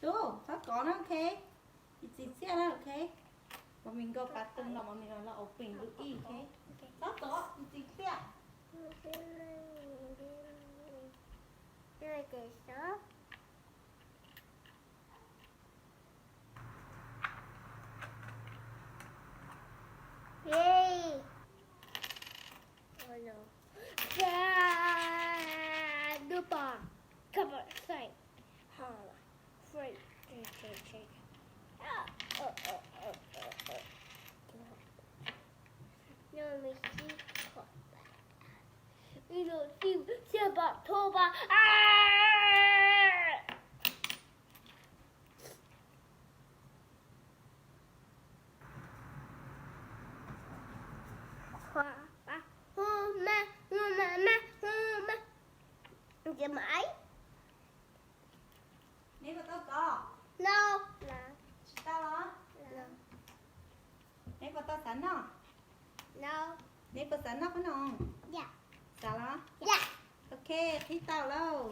Tub, txhob kov na, ok. Txiv txiaj na, ok. Mos mis nkaus pas tw los, mos mis los open lub ib, ok. Txhob kov, txiv txiaj. Yay! Oh no. Dad, goodbye. Come on, say. Hold on. Free. Change, change, change. Ah, uh, uh, uh, uh, uh. No, me see. Ib no tim xiab pam thoj pam. Hu ma, hu ma, ma, hu ma. Neb puas tau kov? No. Tsis tau los? Neb puas tau xav noj? No. Neb puas xav noj qhob noom? Xav los? Ok, qhib tau lauj.